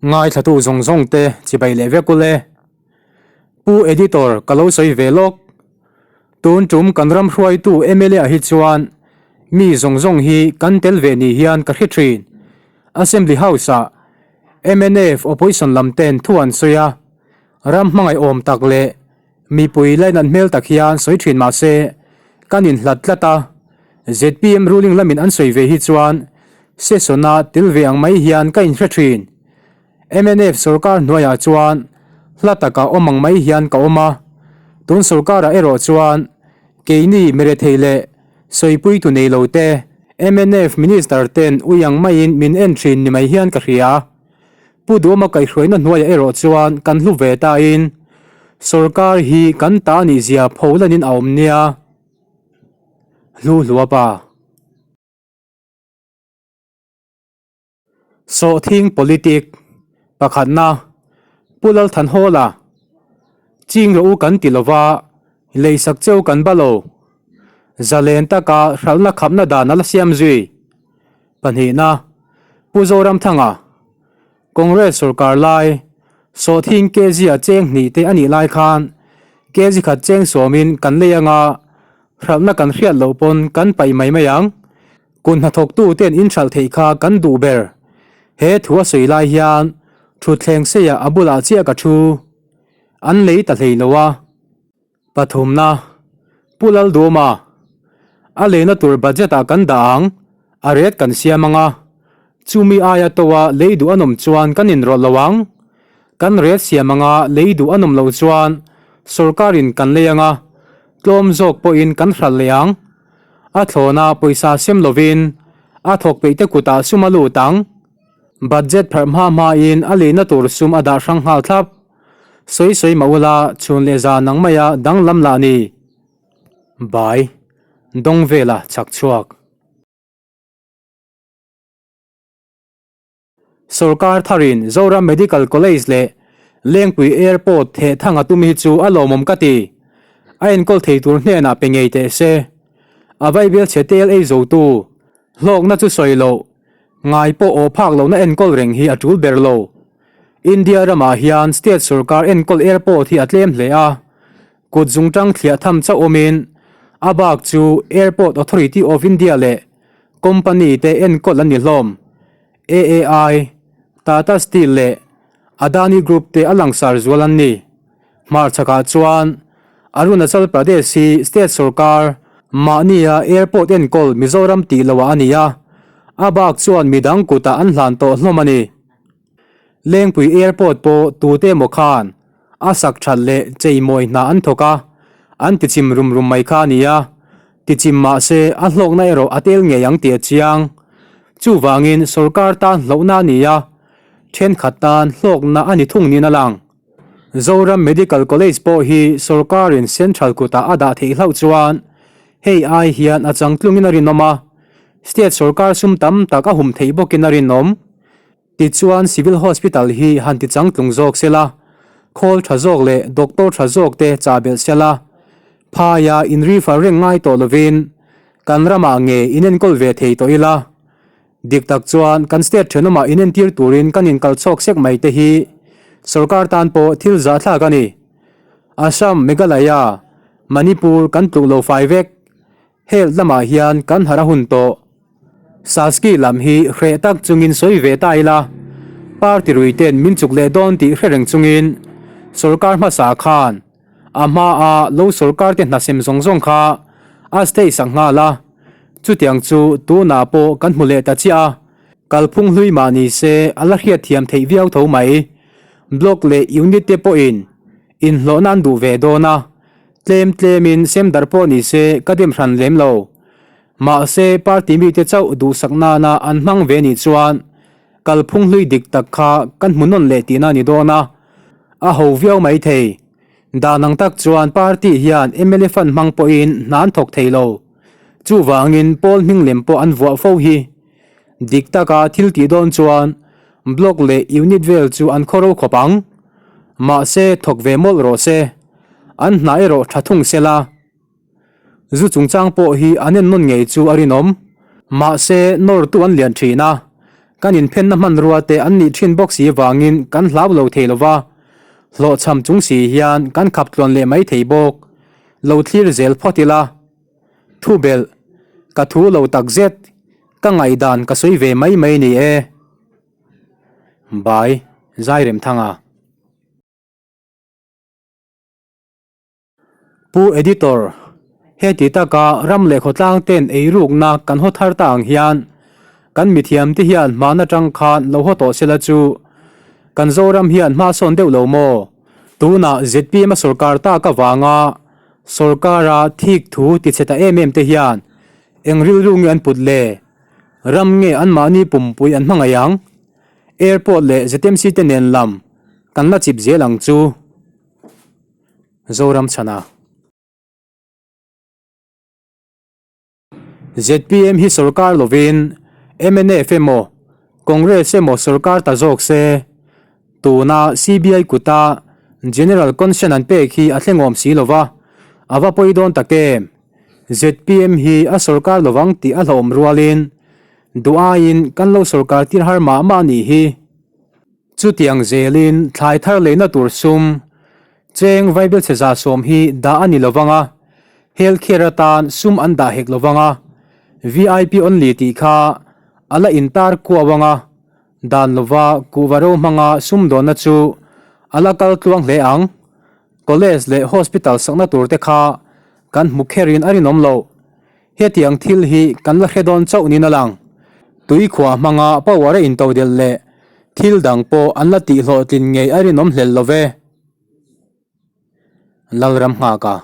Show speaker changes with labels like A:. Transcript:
A: Ngaithlatu zawng zawng te chibai leh vek ule. Pu Editor ka lo sawi ve lawk. Tun tum kan ram hruaitu mla ah hi chuan mi zawng zawng hi kan tel ve ni hian ka hre thin. Assembly House ah mnf opposition lam ten thu an sawi a, ram hmangaih awm tak leh mipui lainat hmel tak hian sawi thin mah se kan inhlat tlat a, zpm ruling lamin an sawi ve hi chuan session a tel ve ang mai hian ka inhre thin. Mnf sorkar hnuaiah chuan hla taka awm ang mai hian ka awm a, tun sorkarah erawh chuan keini mirethei leh sawipuitu nei lo te mnf minister ten ui ang maiin min en thin ni mai hian ka hria. Pu Duhawma kaihhruaina hnuaiah erawh chuan kan hlu ve tain sorkar hi kan ta nih zia pholanin a awm nia. Hlu hlua pa. Sawhthing Politic, Pakhatna, Pu Lalthanhawla, Ching rawh u kan ti lova, leisak cheu kan ba lo. Zalen taka hralhna khapna dan a la siam zui. Pahnihna, Pu Zoramthanga, Congress sorkar lai, sawhthing kg a cheng hnih te a nih lai khan kg khat cheng sawmin kan lei anga hralhna kan hriat loh pawn kan paih mai mai ang. Kun hnathawktu ten in hralh theih kha kan duh ber. He thu a sawi lai hian thutthleng seiah a bulah chiah ka thu. An lei ta hlei lo a. Pathumna, Pu Lalduama, a leina tur budget ah kan dah ang, a rate kan siam ang a, chumi aia to a lei duh an awm chuan kan inrawlh lo ang. Kan rate siam ang a lei duh an awm loh chuan sorkarin kan lei ang a, tlawm zawk pawhin kan hralh leh ang. A thlawna pawisa sem lovin a thawk peih te kutah sum a lut ang. Budget pharh hma hmain a leina tur sum a dah hrang nghal thlap. Sawi sawi mah ula chhun leh zan ang maia danglam lah ni. Bai, dawng vela chhak chhuak. Sorkar tharin Zoram Medical College leh Lengpui Airport theh thang a tum hi chu a lawmawm ka ti. A enkawl thei tur hnenah pe ngei teh se. A vaibel chhe tel ei zotu hlawkna chu sawi loh, ngai pawh aw phak lohna enkawl reng hi a tul ber lo. India ramah hian state sorkar enkawl airport hi a tlem hle a, kut zungtang thliah tham chauh awmin a bak chu Airport Authority of India leh company te enkawl an ni hlawm. AAI, Tata Steel leh Adani Group te a langsar zual an ni. Hmarchhakah chuan Arunachal Pradesh hi state sorkar mahnia airport enkawl Mizoram tih loah a ni a, a bak chuan midang kutah an hlan tawh hlawm a ni. Lengpui Airport pawh tute emaw khan a sak that leh cheimawi hna an thawk a, an tichim rum rum mai kha a ni a, tichim mah se a hlawkna erawh a tel ngei ang tih a chiang. Chuvangin sorkar tan hlauhna a ni a, thenkhat tan hlawkna a ni thung niin a lang. Zoram Medical College pawh hi sorkarin Central kutah a dah theih hlauh chuan hei ai hian a changtlungin a rinawm a, state sorkar sum tam tak a hum theih bawkin a rinawm. Tichuan Civil Hospital hi han ti changtlung zawk sela, khawl tha zawk leh doctor tha zawk te chah belh sela, phaia in refer reng ngai tawh lovin kan ramah nge inenkawl ve thei tawh ila. Dik tak chuan kan state thenawmah inentir turin kan inkal chhawk sek mai te hi sorkar tan pawh thil zahthlak a ni. Assam, Meghalaya, Manipur kan tluk lo fai vek. Health lamah hian kan harh a hun tawh. Saski lam hi hreh tak chungin sawi ve ta ila, party rui ten min chuk leh dawn tih hre reng chungin sorkar hmasa khan a hmaa lo sorkar te hna sem zawng zawng kha a stay sak nghal a, chutiang chu tunah pawh kan hmu leh ta chiah a, kalphung hlui mah ni se a la hriatthiam theih viau tho mai. Block leh unit te pawhin inhlawhna an duh ve dawn a, tlem tlemin sem darh pawh ni se ka dem hran lem lo. Mahse, party mite chauh duhsak nana an hmang ve nih chuan kalphung hlui dik tak kha kan hmu nawn leh tihna a ni dawn a, a ho viau mai thei. Dan ang tak chuan party hian mla fund hmang pawhin hna an thawk thei lo. Chuvangin pawl hming lem pawh an vuah fo hi. Dik taka thil tih dawn chuan block leh unit vel chu an khaw ro khawp ang. Mahse, thawk ve mawlh rawh se. An hna erawh tha thung sela. Zu chungchang pawh hi an en nawn ngei chu a rinawm. Mahse, nawrtu an lian thin a. Kan inphenna hmanrua te an nih thin bawk si vangin kan hlau lo thei lo va, hlawhchham chung si hian kan khap tluan leh mai thei bawk. Lo thlir zel phawt ila. Thu belh, ka thu lo tak zet, ka ngaihdan ka sawi ve mai mai ni e. Bai, Zairemthanga. Pu Editor, heti taka ram leh khawtlang ten eirukna kan haw thar ta ang hian kan mithiam te hian hman atang khan lo haw tawh sela chu kan Zoram hian hma sawn deuh lo maw? Tunah zpm a sawrkar tak avanga sawrkara thik thu ti chhe ta em em te hian eng rilru nge an put le? Ram nge anmahni pumpui an hmangaih ang? Airport leh ZMC te nen lam kan la chip zel ang chu. Zoram chhana. Zpm hi sorkar lovin mnf emaw Congress emaw sorkar ta zawk se, tuna CBI kuta General Consent an pek hi a thlengawm si lova, a va pawi dawn tak em? Zpm hi a sorkar lovang tih a hlauhawm rualin duh aiin kan lo sorkar tir har mah mah a nih hi. Chutiang zelin thlai thar leina tur sum cheng vaibelchhe 110 hi dah a ni lovang a, health care atan sum an dah hek lovang a, VIP only tih kha a la intar kuau ang a, dan lova kuhva ro hmanga sum dawnna chu a la kal tluang hle ang. College leh hospital sakna tur te kha kan hmu kherin a rinawm loh. Hetiang thil hi kan la hre dawn chauh niin a lang. Tuikhuah hmanga power a intodelh leh thil dang pawh an la tihhlawhtlin ngei a rinawm hlel lo ve. Lalram nghaka.